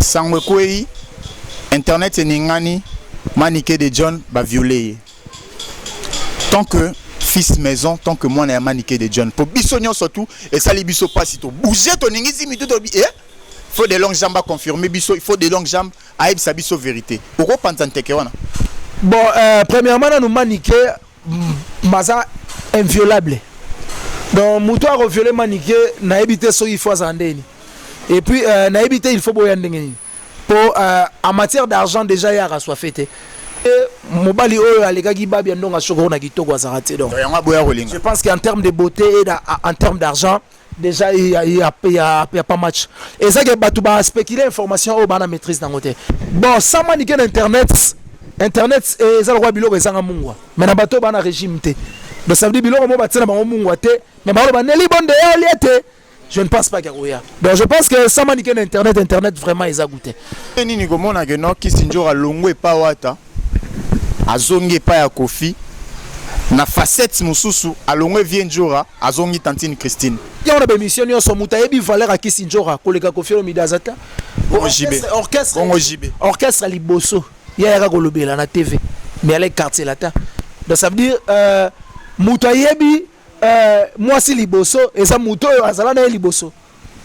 Sango ekwei, internet eningani, Manike de John ba violer ye. Tant que fils maison, tant que mwana ya Manike de John, po biso nyonso tout esali biso pasi, to bouger, toningisi mitu, tolobi eh faut de longues jambes a confirmer biso, il faut de longues jambes ayebisa biso vérité. Okopanza nteke wana? Bon, premièrement nanu, Manike maza inviolable. Donc moto akoviole Manike, nayebi te soki il faut azala ndeni. Et puis nayebi te il faut boya ndenge nini po en matière d'argent déjà ye akaswafe te. Mobali oyo alekaki Babia Ndonga Sokoro na kitoko azalaka te. Donc yango aboya kolinga. Je pense qu'en termes de beauté et en termes d'argent déjà, il y a pas match. Ezaki bato baspéculer information oyo bana maîtrise nango te. Bon, sans Manike na internet, internet eza lokola biloko ezanga mungwa, mais na bato oyo bana régime te. Donc ça veut dire biloko mo batie na bango mungwa te, mais baloba neli bonde ya olia te, je ne pense pas qu'akoya. Donc je pense que sans Manike na internet, internet vraiment eza goûté. Nini komona ke no Kisi Nzora alongwe epa Wata, azongi epai ya Kofi na facette mosusu, alongwe vie Nzora, azongi tantine Christine? Yango na baémission nyonso, moto ayebi valeur ya Kisi Nzora koleka Kofi Olomide aza te. Bongo JB. Orchestre. Bongo JB. Orchestre liboso ye ayaka kolobela na TV, mais aleki Quartier Latin. Donc ça veut dire moto ayebi mwasi liboso eza moto oyo azala na ye liboso.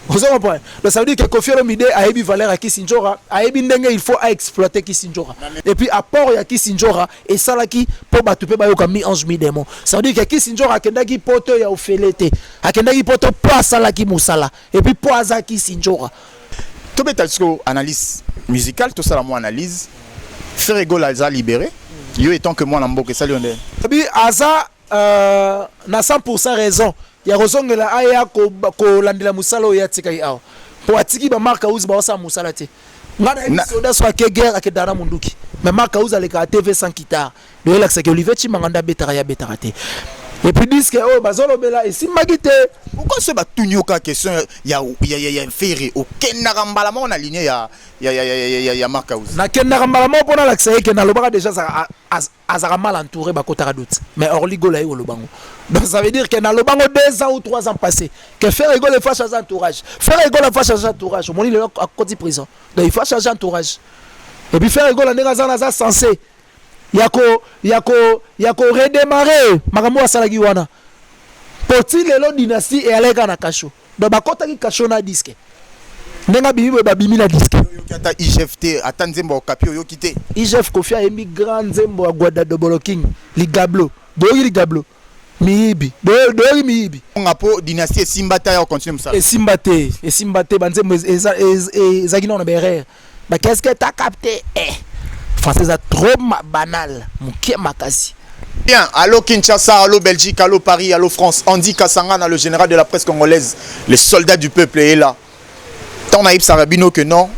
Ozo comprendre? Donc ça veut dire que Kofi Olomide ayebi valeur ya Kisi Nzora, ayebi ndenge il faut aexploiter Kisi Nzora. Et puis apport ya Kisi Nzora esalaki mpo bato mpe bayoka mi ange mi démon. Ça veut dire que Kisi Nzora akendaki poto ya ofele te, akendaki poto mpo asalaki mosala et puis mpo aza Kisi Nzora. Tobeta sikoyo analyse musicale, tosala mwa analyse. Ferre Gola aza libéré. Yo étant que mwana mboka, esali yo ndenge? Bi aza na 100 raison ya kozongela, aya kolandela mosala oyo atikaki awa, mpo atiki bamark House baosala mosala te. Nga nayebi soda so ake guerre, akendaka na munduki, mais Mark House alekaka TV sans guitare. Do elakisaki Olivier Chimanga nde abetaka, ye abetaka te. Et puis disque oyo bazolobela esimbaki te. Pourquoi so batuni yo kaka question ya Ferre, okendaka mbala moko na ligne ya Mark House? Nakendaka mbala moko mpo nalakisa ye ke nalobaka déjà, azalaka mal entouré, bakotaka doute, mais Orly Gola ye kolobango. Donc ça veut dire que nalobango 2 ans ou 3 ans passé que Ferre Gola, il faut changer entourage. Ferre Gola faut changer entourage. Omoni lelo akoti prison. Donc il faut changer entourage. Et puis Ferre Gola, ndenge aza, naza censé ya ko redémarrer makambo oyo asalaki wana, po ti lelo dynastie eyalaki kaka na cachot. Donc bakɔtaki cachot na disque. Ndenge abimi boye, babimi na disque. Oyoki ata IGF te, ata nzembo ya Okapi oyoki te? IGF, Kofi ayembi grand nzembo ya Gwada Dobolo King, Ligablo. Boyoki Ligablo, miyibi, boyoki miyibi. Nga mpo dynastie esimba te, ya continue mosala. Esimba te, esimba te. Banzembo ezalaki nano na baerreur, ba qu'est-ce que t'as capté? Eh, français eza trop banal, moke makasi. Bien, allô Kinshasa, allô Belgique, allô Paris, allô France. Andy Kassangana, le général de la presse congolaise, le soldat du peuple est là. Tant na bino que non,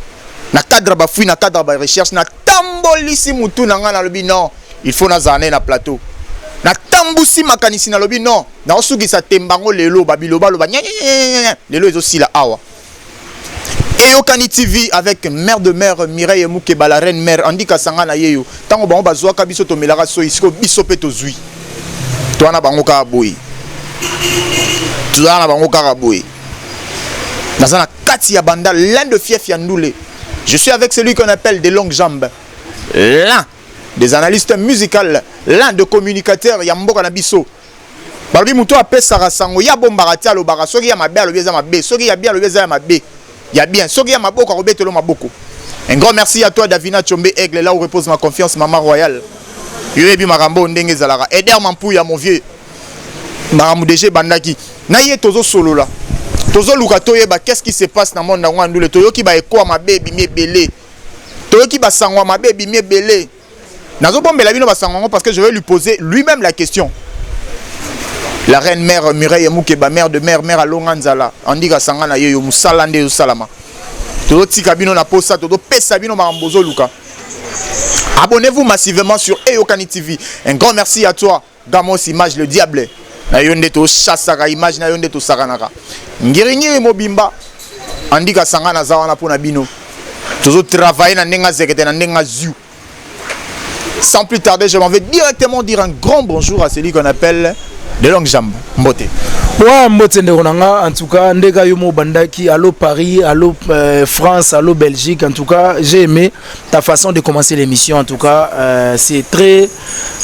na cadre ba fouille, na cadre ba recherche, na tambolisi mutu na nga, nalobi non, il faut nazala na plateau. Na tambusi makanisi, nalobi non, na osukisa tembango lelo babiloba loba nya nya nya, lelo ezosila awa. Eyokani TV avec mère de mère Mireille Mukeba, la reine mère Andy Kasanga na yeyo. Tango bango bazwaka biso, tomelaka so isiko, biso pe tozwi. Toza na bango kaka boye. Toza na bango kaka boye. Naza na kati ya banda l'un de fief ya Ndule. Je suis avec celui qu'on appelle des longues jambes. L'un des analystes musicaux, l'un des communicateurs ya mboka na biso. Balobi moto apesaka sango ya bombaka ti alobaka. Soki ya mabe, alobi eza mabe. Soki ya bien, alobi eza ya mabe, ya bien. Soki ya maboko, akobetelo maboko. Un grand merci à toi, Davina Chombe Aigle, là où repose ma confiance, maman royale. Yo yebi makambo ndenge ezalaka. Eder Mampuya, mon vieux, makambo déjà ebandaki na ye. Tozosolola, tozoluka toyeba qu'est-ce qui se passe na monde yango ya ndule. Toyoki baeko ya mabe ebimi ebele, toyoki basango ya mabe ebimi ebele. Nazobombela bino basango yango parce que je vais lui poser lui-même la question. La reine mère Mireille Mukeba, mère de mère, mère alonga nzala, Andika Sanga na ye yo, mosala nde ezosalama. Tozotika bino na posa, tozopesa bino makambo bozoluka. Abonnez-vous massivement sur Eyokani TV. Un grand merci à toi, Gamos Image le Diable. Na yo nde tochassaka image, na yo nde tosakanaka. Ngiringiri mobimba, Andika Sanga naza wana mpona bino. Tozotravaille na ndenge azekete, na ndenge azu. Sans plus tarder, je m'en vais directement dire un grand bonjour à celui qu'on appelle de longues jambes. Mbote. Ouais, mbote ndeko na nga. En tout cas, ndeka yo mo bandaki, allo Paris, allo France, allo Belgique. En tout cas, j'ai aimé ta façon de commencer l'émission. En tout cas, c'est très,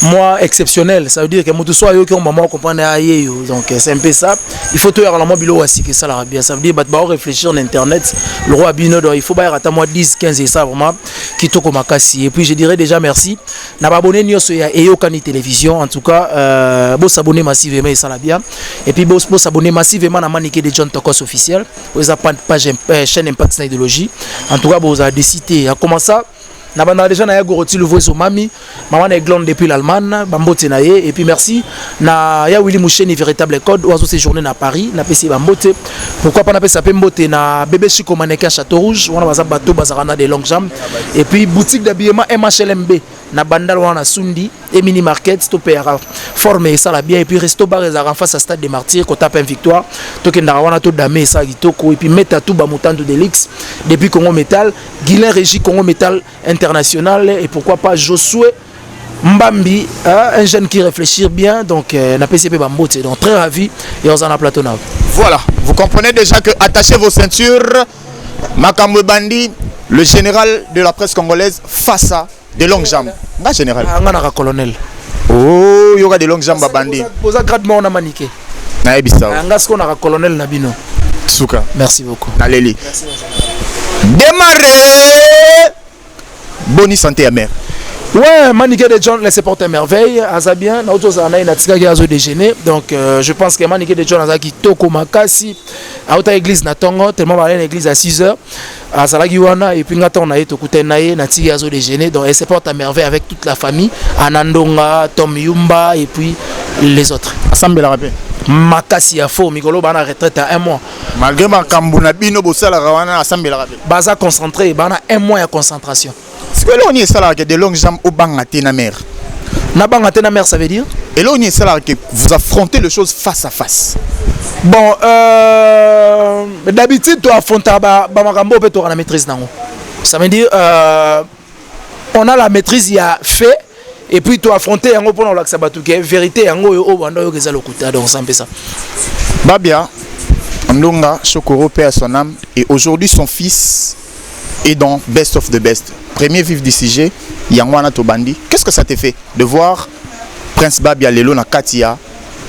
moi, exceptionnel. Ça veut dire que moto soit yo qui ont maman comprendre aye yo. Donc c'est un peu ça. Il faut tout avoir bilo wasiki ça la bien. Ça veut dire bah réfléchir en internet. Le roi bino, donc il faut ba rata moi 10 15 et ça vraiment kitoko makasi. Et puis je dirais déjà merci na ba abonné nyonso ya Eyokani Télévision. En tout cas, bo s'abonner massivement et ça la bien. Et puis bo s'abonner massivement na Manike de John Tokos officiel. Oza page chaîne Impact na idéologie. En tout cas, bo a décidé à comment ça na banda déjà na ya Goroti Louvois mami maman na Eglon depuis l'Allemagne, bambote na ye. Et puis merci na ya Willy Moucheni, véritable code oiseau, séjourné na Paris, na pesi bambote. Pourquoi pas na pesa pe mbote na bébé Chico mannequin Château Rouge wana, baza bateau bazaka de longues jambes. Et puis boutique d'habillement MHLMB na Bandal wana, Sundi et mini market to payaka forme esala bien. Et puis resto bar ezalaka en face à Stade des Martyrs, kota pain Victoire, tokendaka wana to dame esala kitoko. Et puis meta tout bamutandu Delix depuis Congo Metal, Guilain Régie Congo Metal International. Et pourquoi pas Josué Mbambi, hein, un jeune qui réfléchit bien. Donc na PCP bambote. Donc très ravi et on en a plateau. Voilà, vous comprenez déjà que attachez vos ceintures. Makambo Bandi, le général de la presse congolaise face à de longues jambes. Nga général. Ah, nga na colonel. Oh, yoga de longues jambes bandi. Boza grade mo na Manike. Nayebisa. Nga siko na colonel na bino. Suka. Merci beaucoup. Naleli. Démarrer. Bonne santé amère. Ouais, Maniké de John laissez porter merveille, aza bien, na auto za na inatikaki azo déjeuner. Donc je pense que Maniké de John azaki toko makasi. Auta église na tongo, tellement ba na église à 6 heures. Azalaki wana et puis ngata on a été tokuta na ye na tiki azo déjeuner. Donc elle se porte à merveille avec toute la famille, Anandonga, Tom Yumba et puis les autres. Asambela pe. Makasi ya faux, mikolo bana retraite à un mois. Malgré makambo na bino bosalaka wana, asambelaka pe. Baza concentré, bana un mois ya concentration. Sikoyo eloko nini esalaka ke de longues jambes obanga te na mare? Nabanga te na mare, ça veut dire? Eloko nini esalaka ke vous affrontez les choses face à face? Bon, d'habitude toaffrontaka bamakambo mpe toka na maîtrise nango. Ça veut dire on a la maîtrise ya fait et puis toaffronte yango mpona kolakisa bato ke vérité yango oyo oyo banda oyoka eza lokuta. Donc ça mpe ça. Babia Ndonga Chokoro, paix à son âme, et aujourd'hui son fils est dans Best of the Best. Premier vif du sujet, yango wana tobandi. Qu'est-ce que ça te fait de voir Prince Babia lelo na kati ya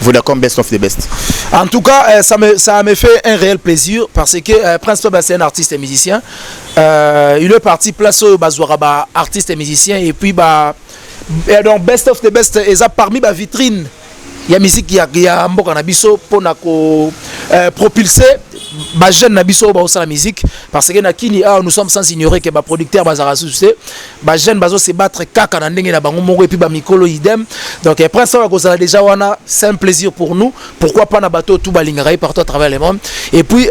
Vodacom Best of the Best? En tout cas, ça me fait un réel plaisir parce que Prince Babia, c'est un artiste et musicien. Il est parti place au bazwaka ba artiste et musicien et puis bah, et donc Best of the Best eza parmi ba vitrine ya musique ya mboka na biso mpona ko propulser ba jeune na biso oyo baosala musique, parce que na kini awa, nous sommes sans ignorer que ba producteur bazalaka susu te, ba jeune bazo se battre kaka na ndenge na bango moko et puis bamikolo idem. Donc Prince oyo akozala déjà wana, c'est un plaisir pour nous. Pourquoi pas na bato tout balingaka ye partout à travers le monde. Et puis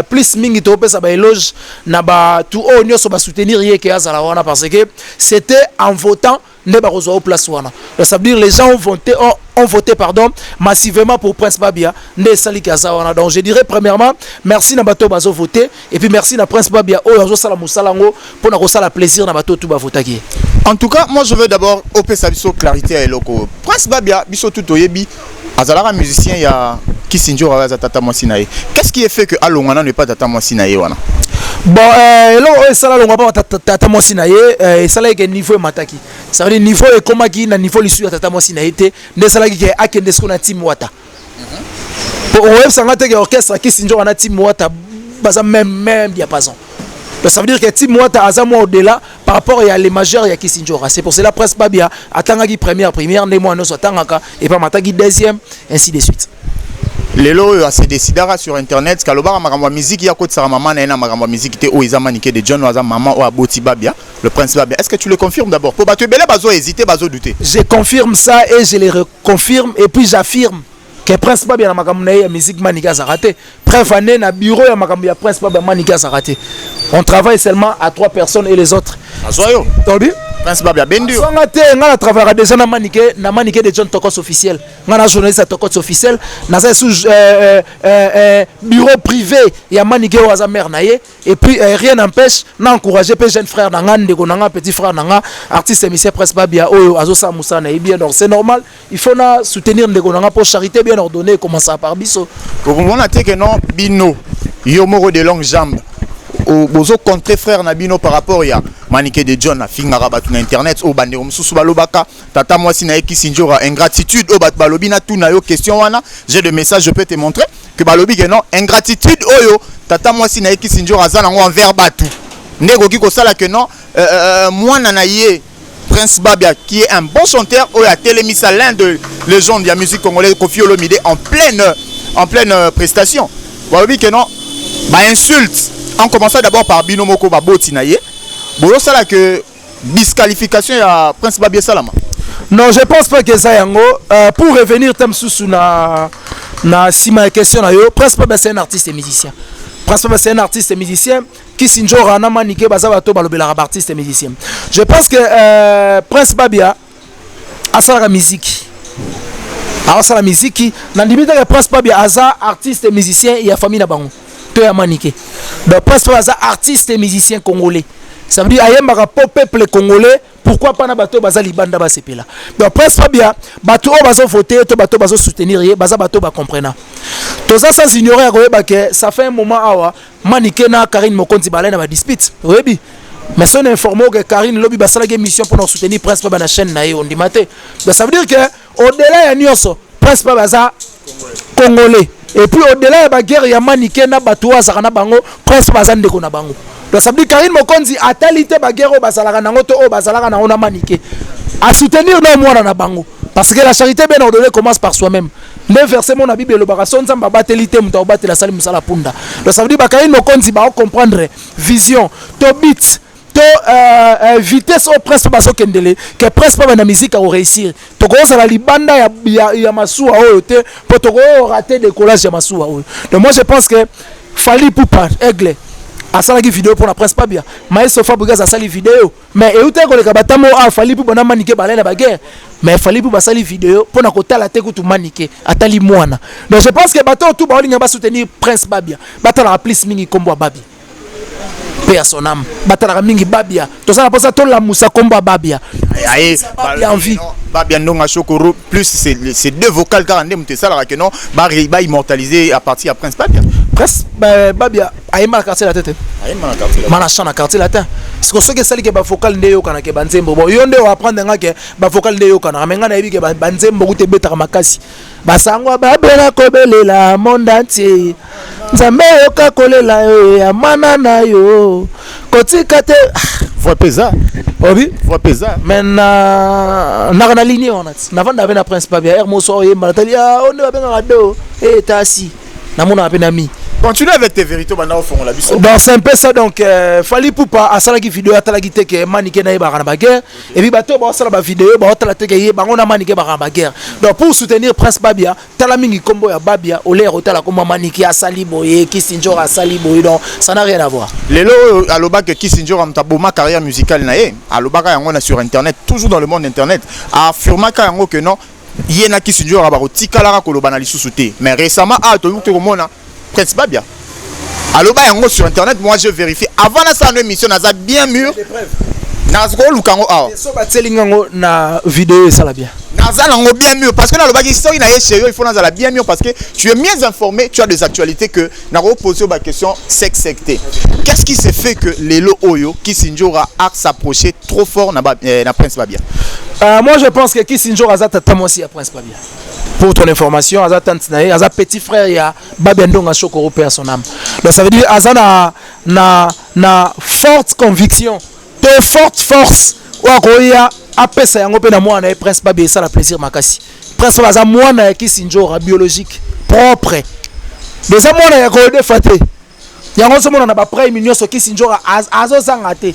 plus mingi topesa ba éloge na bato oyo nyonso basoutenir ye ke azala wana, parce que c'était en votant nde bakozwa au place wana. Donc ça veut dire les gens ont voté, pardon, massivement pour Prince Babia, nde esaliki aza wana. Donc je dirais premièrement merci na bato bazo voter et puis merci na Prince Babia oyo azosala mosala yango mpona kosala plaisir na bato tu bavotaki ye. En tout cas, moi je veux d'abord opesa biso clarité ya eloko. Prince Babia, biso tout toyebi, azalaka musicien ya Kisinjora, aza tata mwasi na ye. Qu'est-ce qui est fait que alongwa nano epa tata mwasi na ye wana? Bon, eloko oyo esala longwa mpa tata mwasi na ye, esalaki ke niveau emataki. Ça veut dire niveau ekomaki na niveau lisusu ya tata mwasi na ye te, nde esalaki ke akende siko na team Wata. Po oyebisanga te ke orchestre Kisinjora na team Wata baza même diapason. Donc ça veut dire que team Wata aza mwa au-delà par rapport ya les majeurs ya Kisinjora. C'est pour cela Prince Babia atangaki première primaire nde mwana nyonso atangaka, epa mataki deuxième, ainsi de suite. Lelo oyo ase décidaka sur internet kalobaka makambo ya musique, ya kotisaka mama na ye na makambo ya musique te. Oyo eza Manike de John, oyo aza mama oyo aboti Babia, le Prince Babia. Est ce que tu le confirmes d'abord? Po bato ebele bazo hésiter, bazo douter. Je confirme ça et je le reconfirme et puis j'affirme que Prince Babia na makambo na ye ya musique, Manike azalaka te. Preuve ane na bureau ya makambo ya Prince Babia, Manike azalaka te. On travaille seulement à trois personnes et les autres Azwa yo. Tolobi. Prince Babia abendi yo. Azwanga te. Nga na travaillaka déjà na Manike, na Manike de John Tokos officiel. Nga na journaliste ya Tokos officiel, naza sous bureau privé ya Manike oyo aza mère na ye. Et puis rien n'empêche na encourager pe jeune frère na nga, ndeko na nga, petit frère na nga, artiste musicien Prince Babia oyo azosala mosala na ye bien. Donc c'est normal, il faut na soutenir ndeko na nga, po charité bien ordonnée commence par biso. Okomona te ke non, bino, yo moko de longue jambe, bozo contre frère na bino par rapport ya Manike de John afingaka bato na internet, oyo bandeko mosusu balobaka tata mwasi na ye Kisi Njora, ingratitude oyo bato balobi. Na tuna yo question wana, j'ai de messages, je peux te montrer que balobi ke non, ingratitude oyo tata mwasi na ye Kisi Njora aza nango envers bato nde ekoki kosala ke non, mwana na ye Prince Babia, qui est un bon chanteur oyo atelemisa l'un de légendes ya musique congolaise, Koffi Olomide, en pleine prestation, balobi ke non, bainsulte, en commençant d'abord par bino moko baboti na ye, bozosala ke disqualification ya Prince Babia esalama. Non, je pense pas que eza yango. Pour revenir ta mosusu na nsima ya question na yo, Prince Babia, c'est un artiste et musicien. Prince Babia, c'est un artiste et musicien. Kisi Njora na Manike baza bato balobelaka baartiste et musicien. Je pense que Prince Babia asalaka musique, aosala miziki. Nandimi te ke Prince Babia aza artiste et musicien ya famille na bango to ya Manike. Donc Prince Babia aza artiste et musicien congolais, ça veut dire ayembaka po peuple congolais, pourquoi pas na bato oyo baza libanda basepela. Donc Prince Babia, bato oyo bazovote to bato oyo bazosoutenir ye, baza bato oyo bacomprena. Toza sans ignorer ya koyeba ke ça fait un moment awa Manike na Karine Mokonzi balai na badispute, oyebi. Mais so na informe ke Karine lobi basalaki émission mpona kosoutenir Prince Babia na chaîne na ye, ondima te. Donc ça veut dire que au-delà ya nyonso, Prince Babia aza congolais. Et puis au-delà ya baguerre ya Manike na bato oyo azalaka na bango, Prince Babia aza ndeko na bango. Donc ça veut dire Karine Mokonzi atali te baguerre oyo bazalaka nango to oyo bazalaka nango na Manike, asoutenir na mwana na bango, parce que la charité bien ordonnée commence par soi-même. Nde verset mo na Bible elobaka so Nzambe abateli te, moto akobatela asali mosala punda. Donc ça veut dire bakarine Mokonzi baocomprendre vision to but to vitesse oyo Prince bazokendele, ke Prince mpe na musique akoréussir. Tokozala libanda ya masuwa oyo te, mpo tokorater décollage ya masuwa oyo. Donc moi je pense que Fally Ipupa Aigle asalaki video mpona Prince Babia, Maestro Fabregas asali video, mais euti koleka batambo a Fally Ipupa na Manike balai na baguerre, mais Fally Ipupa basali video mpona kotala te kutu Manike atali mwana. Donc je pense que bato oyo tu baolinga basoutenir Prince Babia batalaka plus mingi nkombo ya Babia, mpe ya son âme, batalaka mingi Babia. Toza na mposa tolamusa nkombo ya Babia. Aye. Babia en vie. Babia Ndonga Chokoro plus c'est deux vocales kaka nde moto esalaka ke non, ba immortaliser à partir ya Prince Babia. Prince Babia ayemba na Quartier Latin te? Ayemba na Quartier. Ma na chant na Quartier Latin. Siko soki esali ke bavocal nde eyokana ke banzembo, bon, yo nde oapprendre nga ke bavocal nde eyokanaka, mais nga nayebi ke banzembo kuta ebetaka makasi. Basango babela kobelela monde entier, Nzambe yoka kolela yo ya mwana na yo, kotika te. Voix pesa. Obi. Voix pesa. Mais na naka na ligne wana ti navanda mpe na Prince Babia aire moso oyemba, natali o nde babengaka do etasi, namonaka mpe na mi. Continue avec tes vérités, banda ofongola biso. Donc c'est un peu ça. Donc Fally Ipupa asalaki video, atalaki te ke Manike nayebaka na baguerre. Et puis bato baosala bavideo, baotala te ke ye bango na Manike baka na baguerre. Donc pour soutenir Prince Babia, tala mingi nkombo ya Babia olere otala kombo ya Manike asali boye, Kisinjora asali boye. Donc ça n'a rien à voir. Lelo oyo alobaka Kisinjora moto aboma carrière musicale na ye, alobaka yango na sur internet, toujours dans le monde internet, affirmaka yango que non, ye na Kisinjora bakotikalaka koloba na lisusu te. Mais récemment a toyoki komona Prince Babia aloba yango sur internet. Moi je vérifie avant nasala no émission, naza bien mûr, nazokoluka yango awa. So batieli ngango na video, esala bien. Naza nango bien mûr, parce que nalobaki soki na ye chez yo, il faut nazala bien mûr, parce que tu es mieux informé, tu as des actualités que nakoposer ba question sec sec te. Qu'est-ce qui s'est fait que lelo oyo Kisinjora a s'approché trop fort na Prince Babia? Moi je pense que Kisinjora aza tata mwasi ya Prince Babia. Pour ton information, aza tante na ye, aza petit frère ya Babia Ndonga Chokoro, paix à son âme. Donc ça veut dire aza na forte conviction to forte force oyo akoya apesa yango mpe na mwana na ye Prince Babia, esala plaisir makasi. Prince Babia aza mwana ya Kisinjora biologique propre, eza mwana ya kodefa te. Yango ozomona na baprime nyonso Kisinjora azozanga te,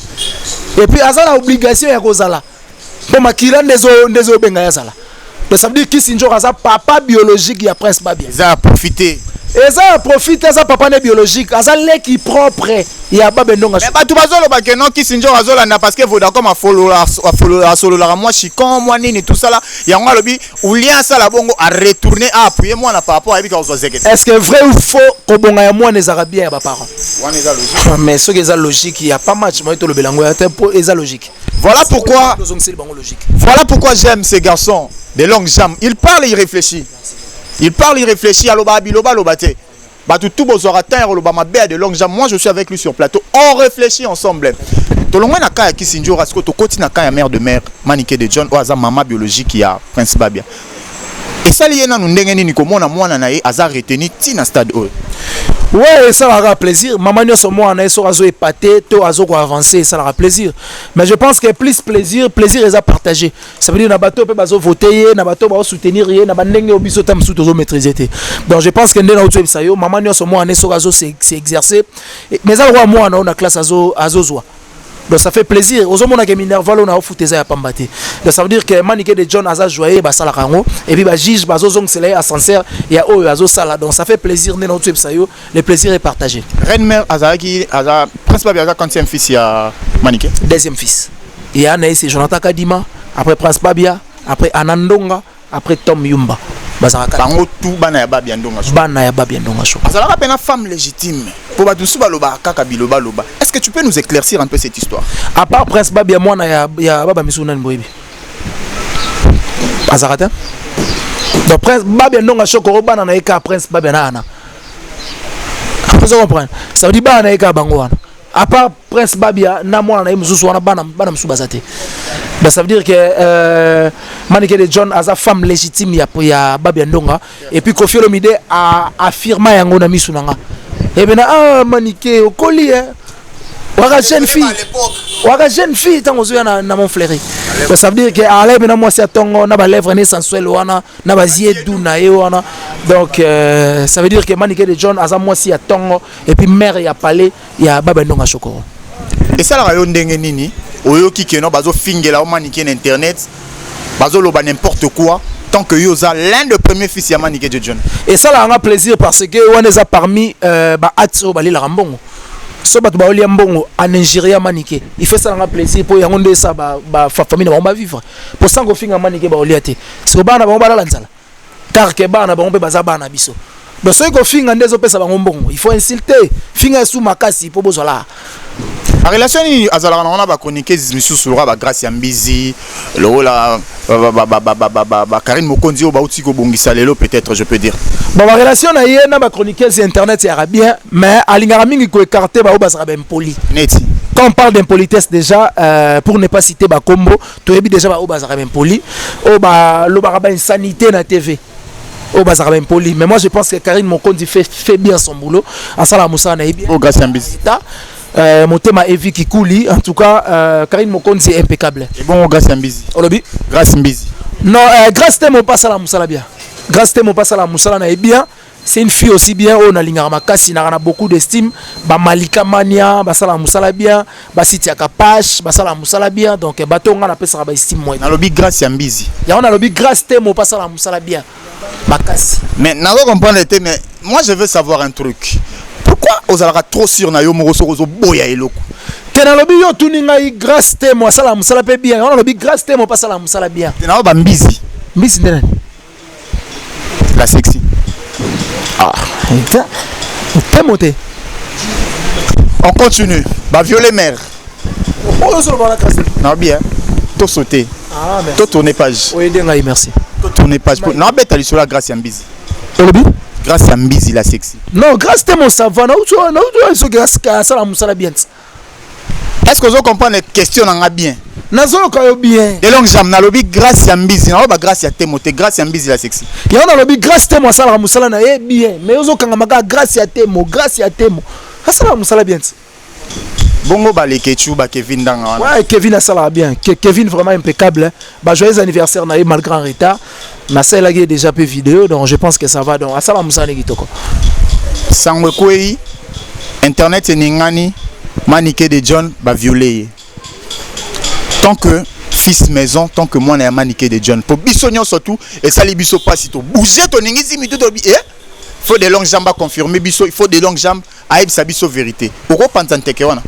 et puis aza na obligation ya kozala mpo makila nde ezobenga ye azala. Donc ça veut dire Kisi Njora aza papa biologique ya Prince Babia. Eza ya profite. Eza ya profite, aza papa ne biologique, aza leki propre ya Babia Ndonga. Mais bato bazoloba ke non, Kisi Njora azolanda parce que Vodacom asololaka mwa chicon, mwa nini, tout ça là. Yango alobi ou bien asala bongo aretourner, aappuyer mwana par rapport ayebi ka kozwa zekete. Est ce que vrai ou faux, kobonga ya mwana ezalaka bien ya baparent? Wana eza logique. Mais soki eza logique, ya pas match moye tolobela yango ya te, mpo eza logique. Voilà pourquoi Tozongiseli bango logique. Voilà pourquoi j'aime ces garçons de longues jambes. Il parle, il réfléchit. Il parle, il réfléchit. Aloba biloba aloba te. Bato tout bozwaka temps ya koloba mabe ya de longues jambes. Moi, je suis avec lui sur plateau. On réfléchit ensemble. Tolongwe na cas ya Kisinjora, siko tokoti na cas ya mère de mère Manike de John oyo aza mama biologique ya Prince Babia. Esali ye nanu ndenge nini komona mwana na ye aza retenu ntina stade oyo? Ouais, esalaka plaisir. Mama nyonso, mwana ye soki azoépate to azokoavance, esalaka plaisir. Mais je pense que plus plaisir, plaisir eza partagé. Ça veut dire na bato mpe bazovote ye, na bato bazosoutenir ye na bandenge oyo biso ta mosusu tozomaîtrise te. Donc je pense que nde nauti oyebisa yo, mama nyonso, mwana ye soki azoseexerce, mais eza lokola mwana oyo na classe azozwa. Donc ça fait plaisir, ozomona ke minerval oyo na ofuta eza ya pamba te. Donc ça veut dire que Manike de John aza joyeux, basalaka yango et puis bajuge bazozongisela ye ascenseur ya oyo azosala. Donc ça fait plaisir. Nde nauti oyebisa yo, le plaisir est partagé. Reine mère azalaki, aza Prince Babia aza quantième fils ya Manike? Deuxième fils ya na ye, c'est Jonathan Kadima, après Prince Babia, après Anandonga, après Tom Yumba. Bazalaka Bango tu bana ya Babia Ndonga. Bana ya Babia Ndonga Sho. Azalaka mpe na femme légitime, po bato mosusu balobaka kaka biloba loba. Est ce que tu peux nous éclaircir un peu cette histoire? À part Prince Babia, mwana ya baba misusu nani boyebi azalaka te? Donc Prince Babia Ndonga Shokoro, bana na ye kaka Prince Babia na ana. Ozo comprendre? Ça veut dire bana na ye kaka bango wana, à part Prince Babia na mwana na ye mosusu wana, bana mosusu baza te. Donc ça veut dire que Manike de John aza femme légitime ya Babia Ndonga. Et puis Koffi Olomide affirma yango na misu na nga ebena: "Ah, Manike, okoli, eh? Waka jeune fille, waka jeune fille ntango ozoya na Montfleury." Donc ça veut dire que ala ebena mwasi ya ntongo na balèvre ne sensuel wana, na bazie du na ye wana. Donc ça veut dire que Manike de John aza mwasi ya ntongo et puis mère ya palais ya Baba Ndonga Shokoro. Esalaka yo ndenge nini oyoki keno bazofingela o Manike na internet, bazoloba n'importe quoi, tant que yo oza l'un des premiers fils ya Manike de John? Esalaka nga plaisir parce que wana eza parmi baacte oyo balelaka mbongo. So bato baolia mbongo en injure ya Manike, il faut esalanga plaisir, mpo yango nde esa bafamille na bango bavivre. Mpo sango ofinga Manike, baolia te. Siko bana na bango balala nzala, car ke bana na bango mpe baza bana na biso. Donc soki kofinga nde ezopesa bango mbongo, il faut insulter, finga esu makasi mpo bozwala. Barelation nini azalaka nango na bachroniqueuse misusu, lokola bagrâce ya Mbizi, lokola bakarine Mokonzi oyo bauti kobongisa lelo, peut-être je peux dire? Bon, barelation na ye na bachroniqueuse ya internet yaka bien, mais alingaka mingi koécarte baoyo bazalaka baimpoli. Neti? Quand on parle d'impolitesse déjà, pour ne pas citer bakombo, toyebi déjà baoyo bazalaka baimpoli, oyo balobaka bainsanité na TV, oyo bazalaka baimpoli. Mais moi, je pense que Karine Mokonzi fait bien son boulot, asalaka mosala na ye bien. Oyo Grâce ya Mbizi? Motema Evi Kikuli, en tout cas, Karine Mokonzi est impeccable. Ebongo Grâce ya Mbizi? Olobi? Grâce Mbizi. Non, Grâce te mo asala mosala bien. Grâce te mo asala mosala na ye bien. C'est une fille aussi bien oyo nalingaka makasi, naka na beaucoup d'estime. Bamalika mania basala mosala bien, basitiaka page basala mosala bien. Donc bato nga napesaka baestime moi. Nalobi Grâce ya Mbizi. Yango nalobi, Grâce te mo asala mosala bien makasi. Mais nazo comprendre te. Mais moi, je veux savoir un truc: pourquoi ozalaka trop sûr na yo moko soki ozoboya eloko? Te, nalobi, yo otuni ngai Grâce te mo asala mosala mpe bien. Yango nalobi, Grâce te mo mpe asala mosala bien. Te, nao bambizi. Mbisi nde nani? La sexy. Ah, temo te. On continue. Baviole mare. Oyo ozoloba na Grâce? Naobi to sauter. Ah, merci. To tourner page. Oyede ngai, merci. To tourner page, naobeta lisolo ya Grâce ya Mbizi. Olobi? Grâce ya Mbizi, la sexy. Non, Grâce te mo, ça va. Nauti soki asala mosala bien ti. Est ce que ozo comprendre question na nga bien? Nazoyoka yo bien. De longue jambe, nalobi Grâce ya Mbizi, naloba Grâce ya Temo te, Grâce ya Mbizi, la sexy. Yango nalobi, Grâce Temo asalaka mosala na ye bien, mais ozokangama kaka Grâce ya Temo. Grâce ya Temo asalaka mosala bien ti. Bongo balekechu, bakevin ndanga wana? Ouais, Kevin asalaka bien. Kevin vraiment impeccable. Ba joyeux anniversaire na ye malgré en retard. Nasalelaki ye déjà mpe vidéo, donc je pense que ça va. Donc asala mosala ne kitoko. Sango ekwei, internet eningani: Manike de John baviole ye. Tant que Fils maison, tant que mwana ya Manike de John, po biso nyonso tu esali biso mpasi, tobouge, toningisi mitu, tolobi e faut de longues jambes aconfirme biso, il faut de longues jambes ayebisa biso vérité. Okopanza nteke wana?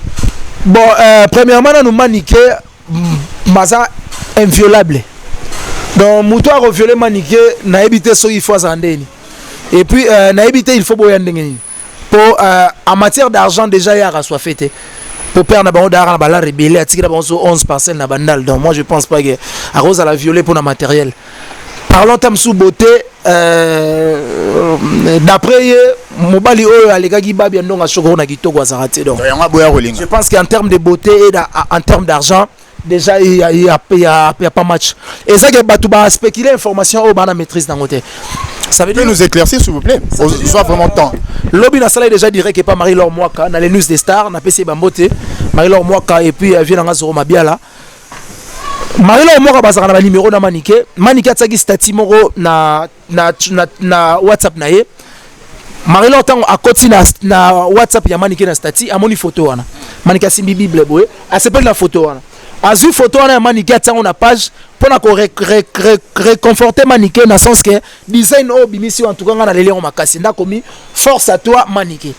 Bon, premièrement nanu, Manike maza inviolable. Donc moto akoviole Manike, nayebi te soki il faut azala ndeni. Et puis nayebi te il faut boya ndenge nini, po en matière d'argent déjà ye akaswafe te, po père na bango dayaka na bala rebelle, atiki na bango so 11 parcelles na Bandal. Donc moi je pense pas que akozala violé mpona matériel. Parlons ta mosusu beauté, d'après ye, mobali oyo alekaki Babia Ndonga Sokoro na kitoko azalaka te. Donc yango aboya kolinga. Je pense qu'en termes de beauté et en termes d'argent déjà, il y a pas match. Eza ke bato baspéculer information oyo bana maîtrise nango te. Ça veut dire, nous éclaircir, s'il vous plaît, soit vraiment temps. Lobi nasalaki déjà direct epa Marie-Laure Mwaka na les news des stars. Napesi ye bambote, Marie-Laure Mwaka, et puis vie nanga Zoro Mabiala. Marie-Laure Mwaka bazalaka na banimero na Manike. Manike atiaki statut moko na WhatsApp na ye. Marie-Laure, ntango akoti na WhatsApp ya Manike, na statut amoni photo wana, Manike asimbi Bible boye, asepeli na photo wana, azwi photo wana ya Manike, atiango na page mpona koréconforter Manike na sens ke design oyo obimisi, en tout cas nga naleli yango makasi, ndakomi force à toi Manike.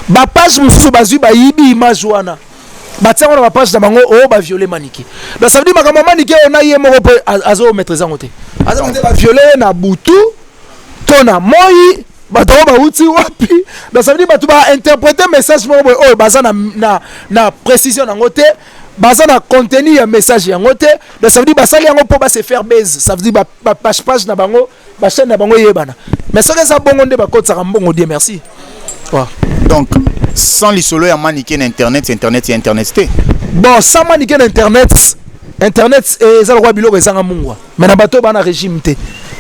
Bapage mosusu bazwi, bayibi image wana, batiango na bapage na bango oyo baviole Manike. Donc ça veut dire makambo ya Manike oyo na ye moko mpe azomaîtrise yango te, aza te. Baviole ye na butu to na moi, bato oyo bauti wapi? Donc ça veut dire bato bainterpréter message moko boye oyo baza na précision nango te, baza na contenu ya message yango te. Donc ça veut dire basali yango mpo base faire buzz. Ça veut dire bapage page na bango, bachaîne na bango eyebana. Mais soki eza bongo nde bakotisaka mbongo, die merci, ouais. Donc sans lisolo ya Manike na internet, internet ya internet te? Bon, sans Manike na internet, internet eza lokola biloko ezanga mungwa, mais na bato oyo bana régime te.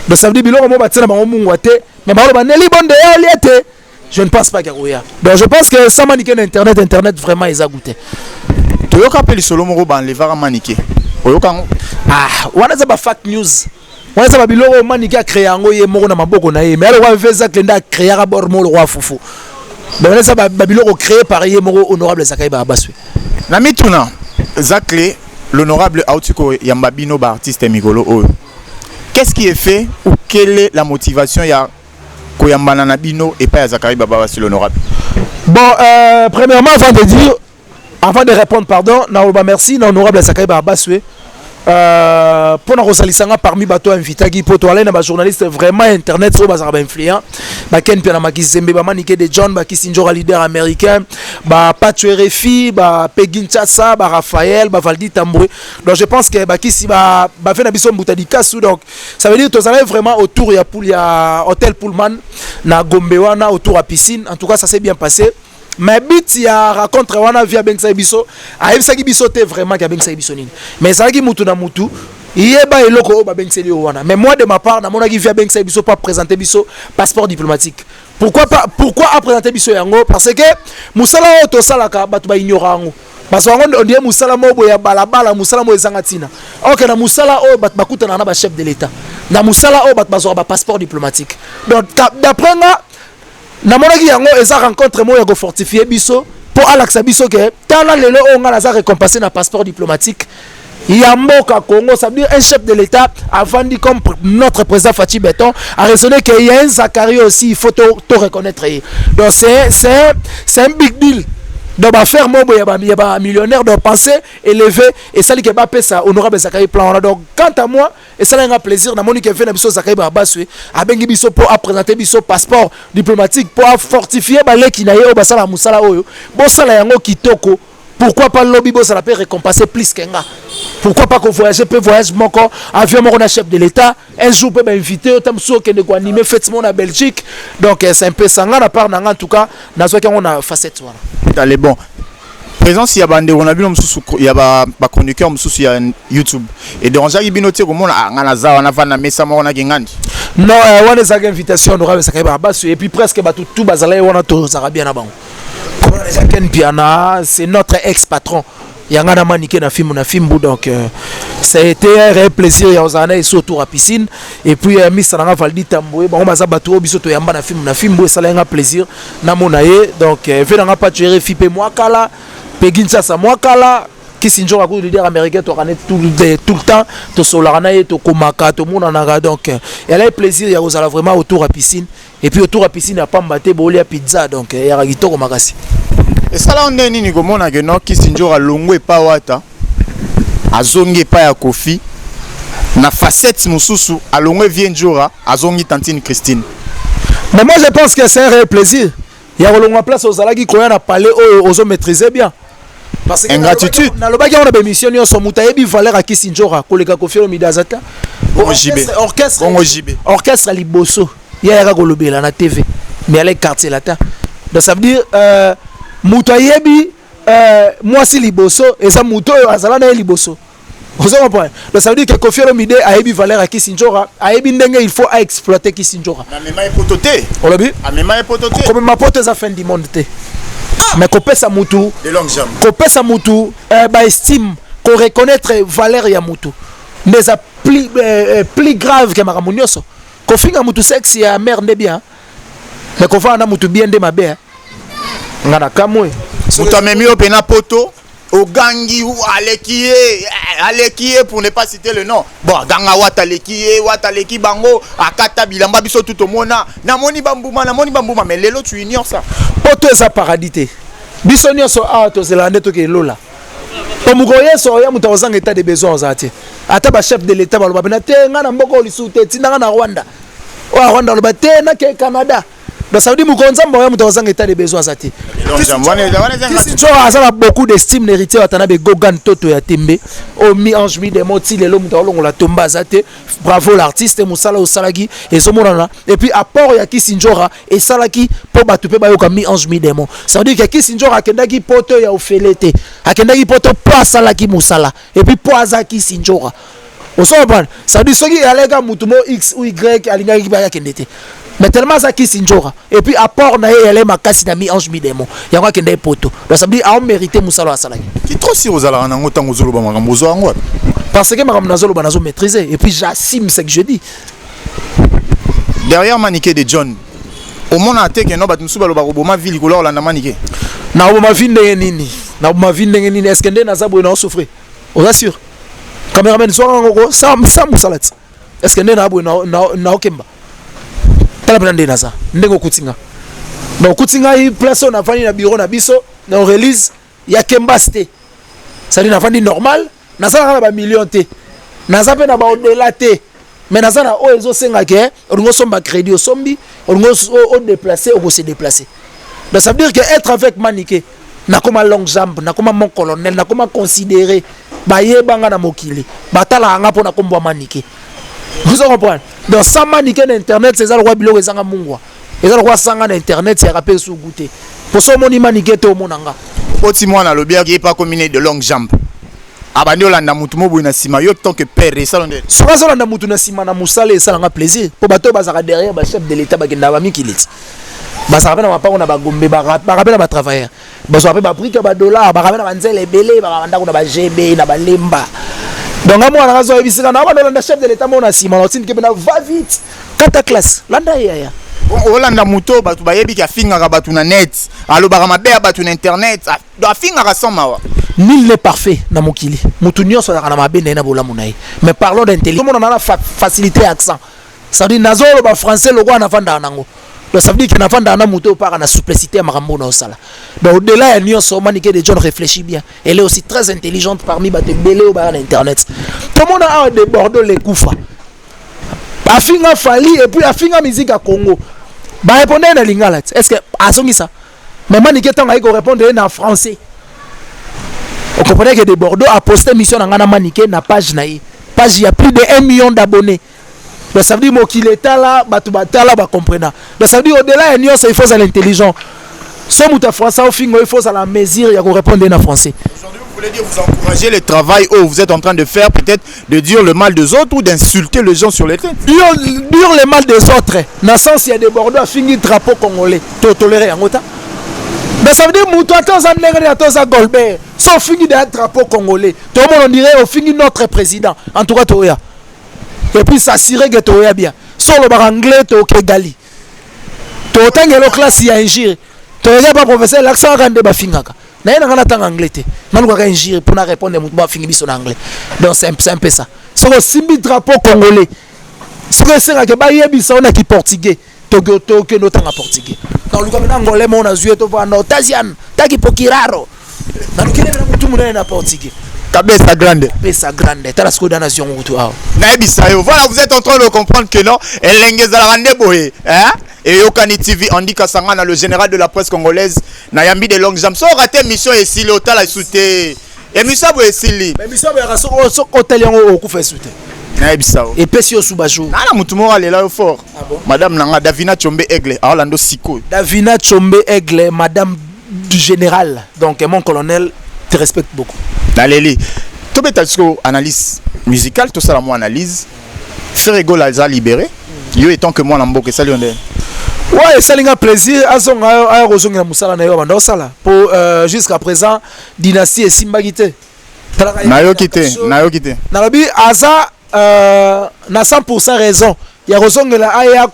Donc ça veut dire biloko mo batia na bango mungwa te, mais baloba neli bonde ya olia te, je ne pense pas kakoya. Donc je pense que sans Manike na internet, internet vraiment eza goûté. Toyoka mpe lisolo moko, baenlevaka Manike, oyoka yango? Ah, wana eza bafake news, wana eza babiloko oyo Manike acréa yango ye moko na maboko na ye. Mais alokwa ve Zacle nde acréaka bor moko lokwa fufu. Donc wana eza babiloko créé par ye moko honorable Zakai Babaswe. Na mituna, Zacle l'honorable auti koyamba bino baartiste mikolo oyo. Qu'est-ce qui est fait ou quelle est la motivation ya koyambana na bino epai ya Zakari Bababaswe l'honorable? Bon, premièrement, avant de dire, avant de répondre, pardon, naoloba merci na honorable Zakai Babaswe mpona kozalisa nga parmi bato invitaki, mpo toalai na bajournaliste vraiment internet oyo bazalaka bainfluent, baken mpe na Makizembe, bamanike de John, bakisi Njora leader américain, bapacho RFI, bapegin Chasa, baraphaël, bavaldi Tambwe. Donc je pense que bakisi bafe na biso mbuta dikasu. Donc ça veut dire tozalaki vraiment autour ya pool ya hôtel Pullman na Gombe wana, autour ya piscine. En tout cas, ça s'est bien passé. Mais but ya rencontre wana, vi abengisaki biso, ayebisaki biso te vraiment ke abengisaki biso nini, mais ezalaki mutu na mutu yeba eloko oyo babengiseli yo wana. Mais moi, de ma part, namonaki vi abengisaki biso mpo aprésente biso passeport diplomatique. Pourquoi pas? Pourquoi aprésente biso yango? Parce que mosala oyo tosalaka, bato baignora yango, bazwa yango on dirait mosala moko boye ya balabala, mosala moko ezanga ntina. Ok, na mosala oyo bato bakutanaka na bachef de l'État, na mosala oyo bato bazwaka bapasseport diplomatique. Donc d'après nga, namonaki yango eza rencontre moko ya kofortifie biso, mpo alakisa biso ke tala lelo oyo ngai naza récompensé na passeport diplomatique ya mboka Congo. Ça veut dire un chef de l'État avandi comme notre président Fatshi Béton a raisonné qu'il y a un Zacharie aussi, il faut tout reconnaître. Donc c'est un big deal. Donc bafaire moko boye ya bamillionnaire, donc penser élevé esali ke bapesa honorable Zacharie plan wana. Donc quant à moi, esalaki nga plaisir. Namoni ke ve na biso Zacharie Babaswe abengi biso mpo aprésente biso passeport diplomatique, mpo afortifie baleki na ye oyo basala mosala oyo, bosala yango kitoko. Pourquoi pas lobi bosala mpe récompenser plus ke nga? Pourquoi pas kovoyage mpe voyage moko, avion moko na chef de l'État un jour, mpe bainvité oyo ta mosusu okende koanime fête moko na Belgique? Donc c'est un peu ça. Nga na part na nga, en tout cas nazwaki yango na facette wana. Allez, bon, présence ya bandeko na bino mosusu ya bachroniqueur mosusu ya YouTube edérangeaki bino te, komona ah, nga naza wana, vanda mesa moko naki ngandi? Non, wana ezalaki invitation honorable ezalaki babasu, et puis presque bato tout bazalaki wana, tozalaka bien na bango. Komona déjà Ken Piana, c'est notre ex patron yanga na Manike na fimbu na fimbu. Donc ça a été un réel plaisir ya kozala na ye autour ya piscine. Et puis misa nanga Valdi Tamboye, bango baza bato oyo biso toyamba na fimbu na fimbu, esalaki nga plaisir namona ye. Donc ve nanga Pacho RFI mpe mwakala, Pegi Nsasa mwakala. Kisi Nzoka kutu, leader américain, tokane tout le temps, tosolaka na ye, tokomaka, tomonanaka. Donc elle a plaisir ya kozala vraiment autour ya piscine, et puis autour ya piscine ya pamba te, bolia pizza, donc eyaka kitoko makasi. Esala nde nini komona ke no Kisi Nzoka alongwe epa Wata, azongi epai ya Kofi na facette mosusu, alongwe vie Nzora, azongi tantine Christine? Mais moi, je pense que c'est un réel plaisir ya kolongwa place ozalaki, koya na palais oyo ozomaîtriser bien. Parce que ingratitude. Nalobaki yango na baémission nyonso, moto ayebi valeur ya Kisi Nzora koleka Kofi Olomide aza te. Bongo JB. Orchestre. Bongo JB. Orchestre liboso ye ayaka kolobela na TV, mais alaki Quartier Latin. Donc ça veut dire moto ayebi mwasi liboso eza moto oyo azala na ye liboso. Ozo comprendre? Donc ça veut dire que Kofi Olomide ayebi valeur ya Kisi Nzora, ayebi ndenge il faut aexploiter Kisi Nzora. Amema ye poto te. Olobi? Amema ye poto te. Komema poto eza fin du monde te, mais kopesa mutu de longue jambe, kopesa mutu baestime, koreconnaître valeur ya mutu nde eza plus grave ke makambo nyonso. Kofinga mutu sexe ya mare nde bien, mais kofanda na mutu bien nde mabe. Nga na kamwe. Moto amemi yo mpena poto, ogangi aleki ye, aleki ye, pour ne pas citer le nom. Bon, aganga Wata aleki ye, Wata aleki bango, akata bilamba, biso tu tomona, namoni bambuma, namoni bambuma. Mais lelo tu ignores ça. Poto eza paradis te. Biso nyonso awa tozelaka nde tokee lola, po mokolo yeso oya, moto akozanga état de besoin ozala te. Ata bachef de l'État baloba pena te: "Ngai na mboka oyo lisusu te, tindanga na Rwanda." Oyo ya Rwanda aloba te: "Nakee Canada." Donc ça veut dire mokolo Nzambe oya, moto akozanga état de besoin aza te. Tsoka aza na beaucoup d'estime na Héritier Watanabe. Gogan toto ya tembe oyo, mi ange mi démon, ti lelo moto akolongola tomba aza te. Bravo l'artiste, mosala osalaki ezomonana. Et puis apport ya Kisi Nzora esalaki mpo bato mpe bayoka mi ange mi démon. Ça veut dire que Kisi Nzora akendaki poto ya ofele te, akendaki poto mpo asalaki mosala et puis mpo aza Kisi Nzora. Ozo comprendre? Ça veut dire soki aleka mutu mo X ou Y, alingaki mpe akende te, mais tellement aza Kisi Nzora et puis apport na ye ele makasi na mi ange mi démon, yango akende ye poto. Donc ça veut dire aomérité mosala oyo asalaki. Kitrosi ozalaka nango ntango ozoloba makambo, ozwa yango wapi? Parce que makambo nazoloba, nazo maîtriser et puis j'assume ce que je dis. Derrière Manike de John, omona te ke no bato mosusu balobaka oboma vie likolo ya kolanda Manike? Nakoboma vie ndenge nini? Nakoboma vie ndenge nini? Est ce que nde naza boye naosouffrir? Oza sûr? Cameraman, zwaka yango ko sa mosala ti. Est ce que nde naa boye naokemba? Tala mpena nde naza, ndenge okuti nga. Donc okuti ngai place oyo navandi na bureau na biso na release ya kembasi te. C'est-à-dire navandi normal, nazalaka na bamillion te, naza mpe na baodela te, mais naza na oyo ezosenga ke olingi osomba crédit, osombi, olingi odéplace, okose déplacer. Donc ça veut dire que être avec Manike, nakoma longue jambe, nakoma mon colonel, nakoma considéré, bayebanga na mokili, batalaka nga mpo nakombwa Manike. Ozo comprendre? Donc sans Manike na internet, eza lokwa biloko ezanga mungwa, eza lokwa sanga na internet yaka mpe esugu te. Poso omoni Manike te, omona nga. Oti mwana alobi yaki ye mpe akomi ne de longue jambe, abandi olanda mutu mo boye na nsima. Yo tant que père, esala nde? Soki azolanda mutu na nsima na mosala, esalanga plaisir, mpo bato oyo bazalaka derrière bachef de l'État bakendaka bamikili ti bazalaka mpe na mapango na bagombe, baka mpe na batravailleur, bazwaka mpe babrique ya badollar, baka mpe na banzela ebele, baka bandako na bagb na balemba. Donc nga mwana nga azoyebisika na banda olanda chef de l'État mo na nsima, na otindike mpe na va vite, kata classe, landa ye yaya. Olanda moto bato bayebiki afingaka bato na net, alobaka mabe ya bato na internet, afingaka sans mawa. Nul n'est parfait na mokili. Motu nyonso azalaka na mabe na ye, na bolamu na ye. Mais parlons d'intelligence. Omona na facilité ya accent, ça veut dire nazoloba français lokola navandaka nango. Donc ça veut dire que navandaka na moto oyo paka na souplicité ya makambo na osala. Donc au-delà ya nyonso, Manike de John réfléchit bien, elle est aussi très intelligente parmi bato ebele oyo baya na internet. Tomona awa de Bordeaux lekufa afinga Fally et puis afinga musique ya Congo, barépondre ye na lingala ti. Est ce que azongisa? Mais Manike, ntango ayi korépondre ye na français, ocomprenait que de Bordeaux a posté mission na ngai na Manike na page na ye, page ya plus de 1 million d'abonnés. Donc ça veut dire mokili etala, bato batala, bacomprena. Donc ça veut dire au-delà ya nyonso, il faut ozala intelligent. So moto ya français ofinga, il faut ozala mesure ya korépondre ye na français. Aujourd'hui, vous voulez dire vous encouragez le travail où vous êtes en train de faire, peut-être de dire le mal des autres ou d'insulter les gens sur les têtes? Dire le mal des autres na sens ya de Bordeaux afingi drapeau congolais, totoléré yango ta. Donc ça veut dire moto ata oza ndenge nini, ata oza Golbert, so ofingi deya drapeau congolais, tomona on dirait ofingi notre président. En tout cas toya et puis s'assurer que toya bien. So olobaka anglais, tokegali, totangela classe ya injure, toyeka pa professeur, lakisaka nde bafingaka. Naye na nga natanga anglais te, nalukaka injure mpo na répondre motu bafingi biso na anglais. Donc c'est un peu ça. Soki osimbi drapeau congolais, soki esengaka bayebisa yo na kiportugais, tokende otanga portugais. Naluka mena angolais moko nazwi ye, tovanda otasian taki pokiraro, nalukile mena motu monene na portugais. Cabeza grande. Pesa grande, tala sikoyo dana ziongo kutu awa. Nayebisa yo. Voilà, vous êtes en train de comprendre que non, elenge ezalaka nde boye, hein? Eyokani TV, Andy Kasangana, le général de la presse congolaise, nayambi de longues jambes. So raté émission esili, otala esu te émission boye esili. Émission boyaka, soki otali yango, okufa esu te. Nayebisa yo. Epesi yo su bajour. Nana motu moko alela yo fort. Ah bon? Madame nanga Davina Chombe Aigle aolanda sikoyo. Davina Chombe Aigle, madame du général, donc mon colonel te respecte beaucoup. Naleli. Tobeta sikoyo analyse musicale, tosala mwa analyse. Ferre Gola aza libéré. Yo étant que mwana mboka, esali yo ndenge? Ouais, esali nga plaisir. Azonga, aya kozongela mosala na yo banda osala po jusqu'à présent dynastie esimbaki te. Nayoki te, nayoki te. Nalobi aza na 100 raison ya kozongela, aya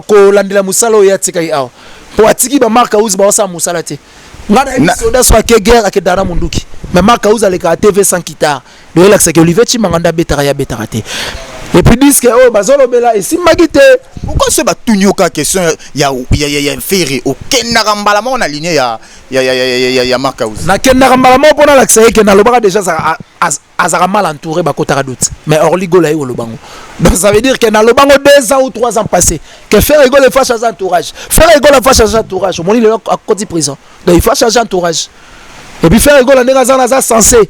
kolandela mosala oyo atikaki awa, po atiki bamark House baosala mosala te. Nga nayebi soda so ake guerre, akendaka na munduki, mais Mark House alekaka TV sans guitare. Donc elakisaki Olivier Chimanga nde abetaka, ye abetaka te. Et puis disque oyo bazolobela esimbaki te. Pourquoi so batuni yo kaka question ya Ferre, okendaka mbala moko na ligne ya Mark House? Nakendaka mbala moko mpo nalakisa ye ke nalobaka déjà azalaka mal entouré, bakotaka doute, mais Orly Gola ye kolobango. Donc ça veut dire que nalobango 2 ans ou 3 ans passé que Ferre Gola, il faut changer entourage. Ferre Gola faut changer entourage. Omoni lelo akoti prison. Donc il faut changer entourage. Et puis Ferre Gola, ndenge aza na, aza censé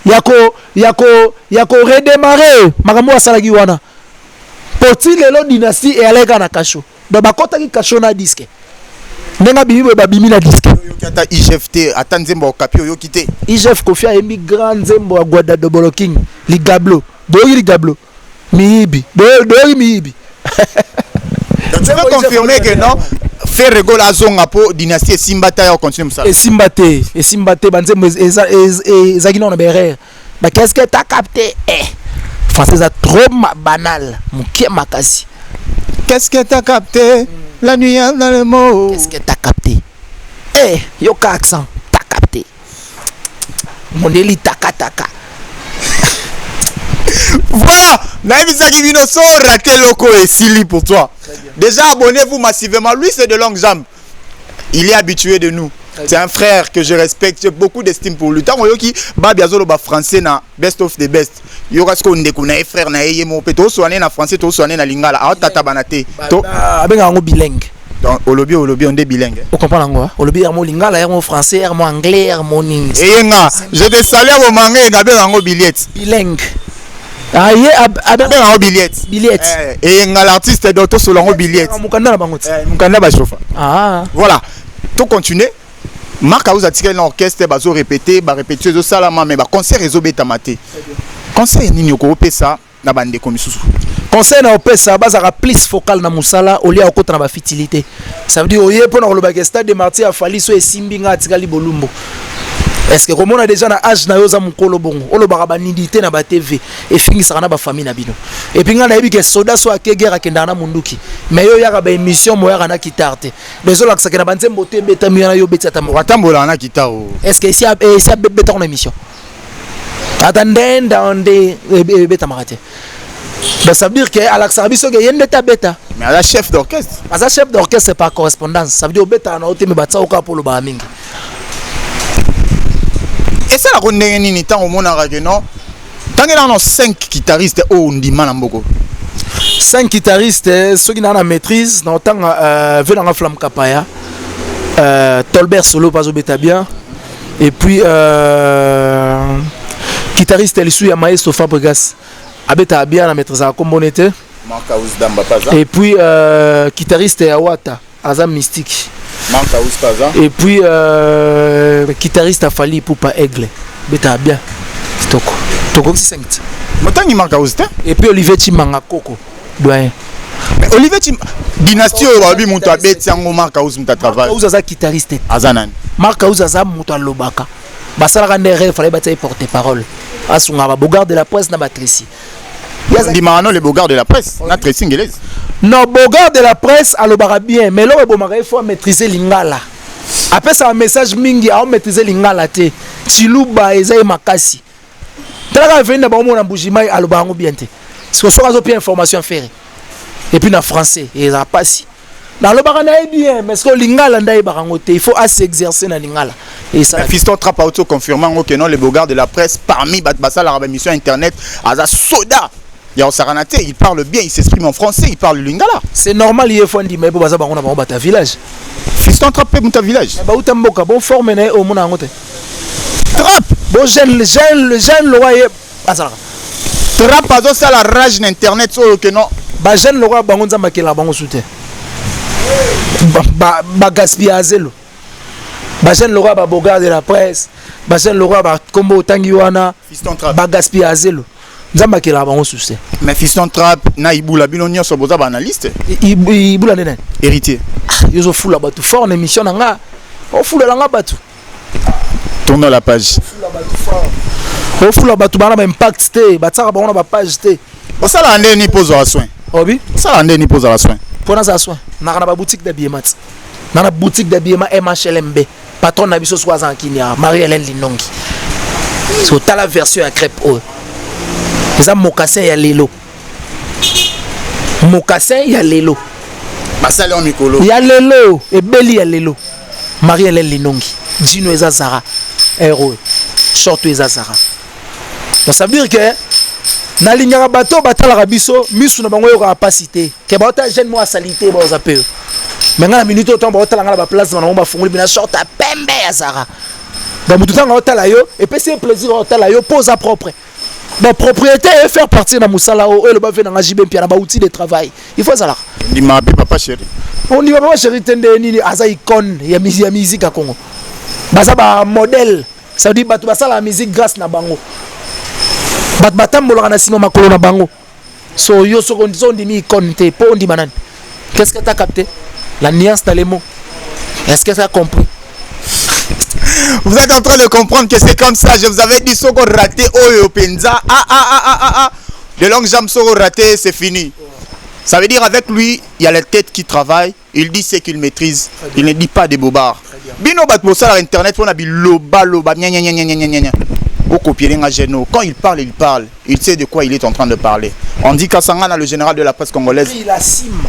ya ko redémarrer makambo oyo asalaki wana, po ti lelo dynastie eyalaki kaka na cachot. Donc bakɔtaki cachot na disque. Ndenge abimi boye, babimi na disque. Oyoki ata IGF te, ata nzembo ya Okapi oyoki te? IGF, Kofi ayembi grand nzembo ya Gwada Dobolo King, ligablo. Boyoki ligablo, miyibi, boyoki miyibi. Donc tu veux confirmer que non, Ferre Gola azonga po dynastie esimba te, ya continue mosala? Esimba te, esimba te. Banzembo ezalaki nano na baerreur ba qu'est-ce que t'as capté? Eh, français eza trop banal, moke makasi. Qu'est-ce que t'as capté, la nuance dans le mot? Qu'est-ce que t'as capté? Eh, yoka accent, t'as capté, mondeli takataka. Voilà, nayebisaki bino, so raté loko, esili pour toi déjà. Abonnez-vous massivement. Lui, c'est de longues jambes, il est habitué de nous, c'est un frère que je respecte, j'ai beaucoup d'estime pour lui. Ntango oyoki babi azoloba français na best of the best, yoka sikoyo ndeko na ye, frère na ye, ye moko mpe toswane na français, toswane na lingala, aotatabana te. Abengaka yango bilingue. Donc olobi onde bilingue. Ocomprendre yango, olobi yango lingala, yango français, yango anglais, yango nini. Eyenga, je te salue. Abomanga eyenga, abenga yango billet. Bilingue aye. Abenga yango billet. Billet. Eyenga l'artiste, donc tosola yango billet. Mokanda na bango ti. Mokanda bachauffa. Ah. Voilà, tocontinue. Mark House atikali na orchestre, bazo répéter, barépétition ezosalama, mais baconcert ezobetama te. Conseil nini okopesa na bandeko misusu? Conseil na opesa, bazalaka plus focal na mosala olia okota na bafutilité. Ça veut dire oye mpo na kolobaka stade de martyr afali so esimbi, nga atikali bolumbu. Est ce que komona déjà na age na yo, oza mokolo bongo, olobaka banidi te na batv, efingisaka na bafamille na bino. Et puis ngai nayebi ke soda so ake guerre, akendaka na munduki, mais yo oyaka baémission, moyaka na guitare te. Donc ezolakisaka na banzembo te ebetami wana, yo obeti ata moko. Atambolaka na guitare. Est ce que esi abetako na émission ata ndenda nde ebetamaka te? Donc ça veut dire que alakisaka biso ke ye nde te abeta. Mais aza chef d'orchestre. Aza chef d'orchestre par correspondance. Ça veut dire obetaka na yo te, me batia oka mpo olobaka mingi. Esalaka ndenge nini ntango omonaka ke non, ntango elaka na 5 guitariste oyo ondima na mboko? 5 guitariste, soki naa na maîtrise na otanga, ve nanga Flamme Kapaya, Tolbert Solo azobeta bien, et puis guitariste lisu ya maestro Fabregas abetaka bien, na maîtrise akombone te. Et puis guitariste ya Wata aza mystique. Et puis guitariste afali Ipupa Aigle betaka bien kitoko. Tokokisi 5. Motangi Mark House te. Et puis Olivier Chimanga Koko doyen. Mais Olivier Chim, dynastie oyo balobi moto abeti yango, Mark House moto atravaille. House aza guitariste. Aza nani? Mark House aza moto alobaka, basalaka nde rêve, fallait batia ye porte parole, asungaka babogard de la presse na batracy. Ndimaka no le bogard de la presse na Tracy Ngelezi. Non, bogard de la presse alobaka bien, mais eloko ebomaka, il faut maîtriser lingala. Apesaka message mingi, aomaîtrise lingala te, chiluba eza ye makasi. Talaka aveni na bango mona Mbujimai, aloba yango bien te. Soki azopia information affaire et puis na français ezala mpasi. Nalobaka na ye bien, mais soki lingala nde ayebaka yango te, il faut as'exercer na lingala. Fiston Trap auto confirmant yango ke non, le bogard de la presse parmi bato basalaka bamission internet, aza soda ya osakana te. Il parle bien, il s'exprime en français, il parle lingala. C'est normal, ye fo andima ye, mpo baza bango na bango bato ya village. Fiston Trap mpe moto ya village. Bauta mboka, bon forme na ye, omona yango te. Trap. Bo jeune, jeune, jeune lokwa ye azalaka. Trap azosala rage na internet oyo ke non. Bajeune lokola bango, Nzambe akelaka bango su te, bagaspiller azelo. Bajeune lokola babogard de la presse, bajeune lokola bakombo otangi wana, bagaspiller azelo, Nzambe akelaka bango susu te. Mais Fiston Trap na Ibula, bino nyonso boza baanalyste. Ibula nde nani? Héritier. Yo ozofula bato fort na émission na nga, ofulela nga bato. Tourne la page. Ofula bato bana baimpact te, batiaka bango na bapage te. Osalaka ndeni mpo ozwaka soin? Obi. Osalaka ndeni mpo ozala soin? Mpo nazala soin, naka na baboutique d'habillement ti na na boutique d'habillement MHLMB. Patron na biso soki aza na kini awa, Marie Hélène Linongi. So tala version ya crêpe oyo, eza mocassin ya lelo, mocassin ya lelo. Basali yango mikolo. Ya lelo, ebeli ya lelo. Marie Hélène Linongi, jino eza Zara, air oyo short oyo eza Zara. Donc ça veut dire que nalingaka bato oyo batalaka biso, misu na bango oyokaka mpasi te ke baotala jeune moko asali te, baoza mpe yo. Me ngai na minute oyo, ntango baotala ngai na baplace na bango, bafungoli bina short ya pembe ya Zara. Donc motu ntango aotala yo, epesi ye plaisir aotala yo mpo oza propre. Bon, propriété e faire partir na mosala oyo eloba ve nanga JB Mpia na baoutil de travail, il faut ezalaka. Ndima mpe papa chéri. Ondima papa chéri te nde nini? Aza icône ya musique ya Congo, baza bamodèle. Ça veut dire bato basalaka musique grâce na bango, bato batambolaka na nsima makolo na bango. So yo soko so ondimi icône te, mpo ondima nani? Qu'est-ce que t'as capté la nuance dans les mots? Est-ce que tu as compris? Vous êtes en train de comprendre que c'est comme ça. Je vous avais dit, soko raté oyo penza. Ah ah ah ah ah ah. De longues jambes, soko raté, c'est fini. Ça veut dire avec lui, il y a la tête qui travaille. Il dit ce qu'il maîtrise. Il ne dit pas des bobards. Bino bat bosala internet pona biloba loba nya nya nya nya nya nya nya. Okopier nga geno. Quand il parle, il parle. Il sait de quoi il est en train de parler. On dit Kasangana, le général de la presse congolaise. Il assume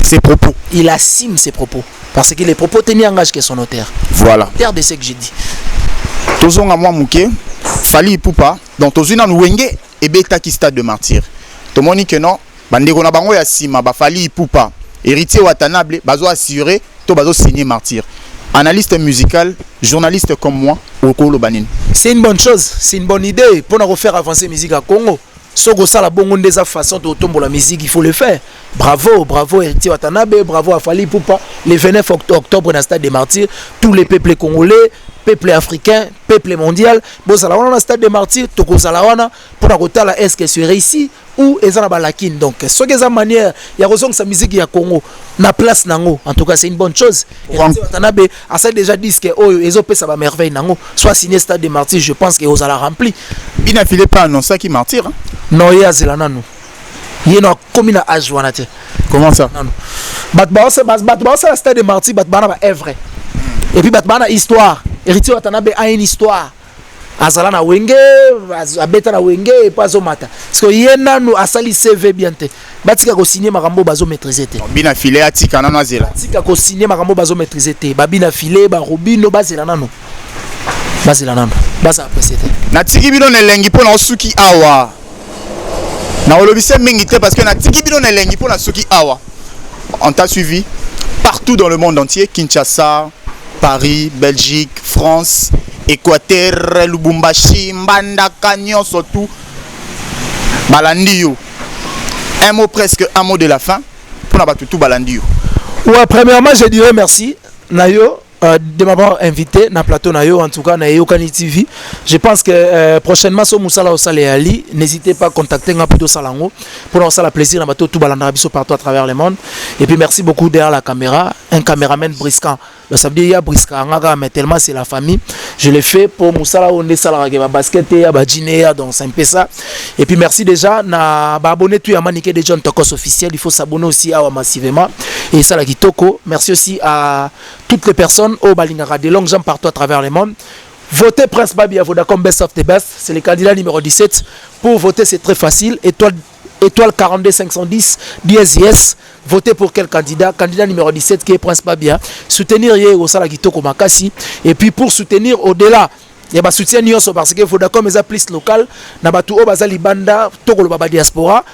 ses propos. Il assume ses propos. Parce que les propos tenus engagent que son auteur. Voilà. Terre de ce que j'ai dit. Tozonga mwa muke, Fally Ipupa, donc tozwi nanu Wenge ebetaki stade de Martyr. Tomoni que non, bandeko na bango ya nsima, baFally Ipupa, Héritier Watanabe, bazo assurer to bazo signer Martyr. Analyste musical, journaliste comme moi, okoloba nini? C'est une bonne chose, c'est une bonne idée pour nous faire avancer musique à Congo. Soki osala bongo nde eza façon totombola musique, il faut le faire. Bravo, bravo Héritier Watanabe, bravo à Fally Ipupa. Le 29 octobre na stade des Martyrs, tous les peuples congolais, peuple africain, peuple mondial, bozala wana na stade des Martyrs. Tokozala wana mpona kotala est ce que c'est réussi ou eza na balakine. Donc soki eza manière ya kozongisa musique ya Congo na place nango, en tout cas c'est une bonne chose. Héritier Watanabe asali déjà disque oyo ezopesa bamerveille nango, soit signé stade des Martyrs, je pense que ozala rempli. Bina File pas annoncaki Martyr, hein? Non, ye azela nanu, ye no akomi na age wana te. Comment ça? Nanu bato baosala stade de Martyr, bato bana baœuvre et puis bato bana histoire. Héritier Watanabe a une histoire, azala na Wenge, abeta na Wenge epo azomata, parce que ye nanu asali CV bien te. Batika kosigne makambo bazomaîtrise te. Bina File atika nano, azela. Batika kosigne makambo bazomaîtrise te. Babina File, barobino, bazela nano, bazela nano, baza apprécie te. Natiki bino na elengi mpo na osuki awa. Nakolobisa mingi te parce que natiki bino na elengi mpo na suki awa. On t'a suivi partout dans le monde entier: Kinshasa, Paris, Belgique, France, Équateur, Lubumbashi, Mbandaka, nyonso tout balandi yo. Un mot, presque un mot de la fin mpona bato tout balandi yo. Ouais, premièrement je dirais merci na yo de m'avoir invité na plateau na yo, en tout cas na Yokani TV. Je pense que prochainement so musala osala ali, n'hésitez pas à contacter nga plutôt salango pour nous la plaisir na bato tout balanda biso partout à travers le monde. Et puis merci beaucoup derrière la caméra, un caméraman brisquant. Donc, ça veut dire il y a brisquant mais tellement c'est la famille. Je l'ai fait pour musala onde sala ba basket ya ba jean, donc c'est un peu ça. Et puis merci déjà na ba abonné tout ya Manike de John Tokos officiel, il faut s'abonner aussi à massivement. Et ça la kitoko. Merci aussi à toutes les personnes oyo balingaka de longues jambes partout à travers le monde. Votez Prince Babia Vodacom, best of the best. C'est le candidat numéro 17. Pour voter, c'est très facile. Étoile, étoile 42 510 dièse. Votez pour quel candidat? Candidat numéro 17 qui est Prince Babia. Soutenir ye osala kitoko makasi. Et puis pour soutenir au-delà, ya basoutien nyonso, parce que Vodacom eza plus local na bato oyo baza libanda, tokoloba badiaspora,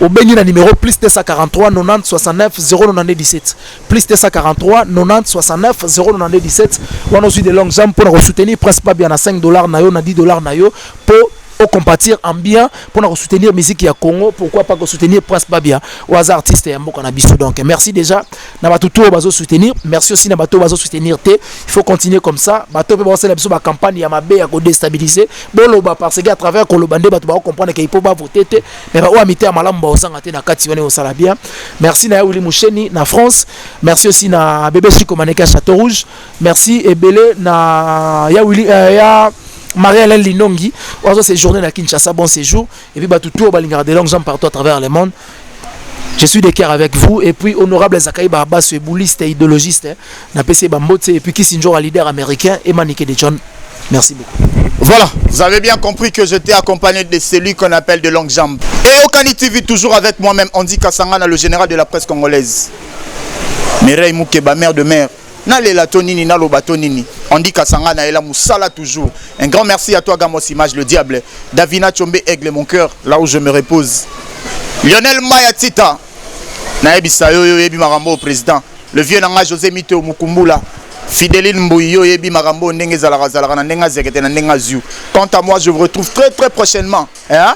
obengi na numéro plus 243 90 69 092 17, plus 243 90 69 092 17. Wana ozwi de longue jambe mpona kosoutenir Prince Babia na 5 $ na yo, na 10 $ na yo, mpo ocompatir en bien mpona kosoutenir musique ya Congo. Pourquoi pas kosoutenir Prince Babia oyo aza artiste ya mboka na biso? Donc merci déjà na bato to oyo bazosoutenir. Merci aussi na bato oyo bazosoutenir te. Il faut continuer comme ça. Bato mpe bazosala biso bacampagne ya mabe ya kodéstabiliser, boloba, parce que à travers koloba nde bato bakocomprendre ke ipo bavote te. Mais baoyo ya mite ya malamu baozanga te na kati wana, osala bien. Merci na ya Willi Musheni na France. Merci aussi na bébé Chico Maneke ya Château Rouge. Merci ebele na ya Willi, ya Marie-Hélène Linongi oyo séjourné na Kinshasa, bon séjour. Et puis bato tout balingaka de longues jambes partout à travers le monde, je suis de cœur avec vous. Et puis honorable Zakaï Barabas, bouliste et idéologiste, hein, na PC Bambote, et puis Kissinjora, leader américain, et Maniké de John. Merci beaucoup. Voilà, vous avez bien compris que j'étais accompagné de celui qu'on appelle de longues jambes. Et Okani TV, toujours avec moi-même, Andy Kassangana, le général de la presse congolaise. Mireille Moukeba, mère de mère. Nalela to nini, naloba to nini? Andy Kasangana ela musala toujours. Un grand merci à toi, Gamos Image, le diable. Davina Chombe, aigle, mon cœur, là où je me repose. Lionel Maya Tita. Nayebisa yo, yo yebi makambo, président. Le vieux nanga José Mito Mukumbula. Fidéline Mbouyi, yo yebi makambo ndenge zalaka zalaka na ndenge azekete na ndenge azu. Quant à moi, je vous retrouve très très prochainement. Hein?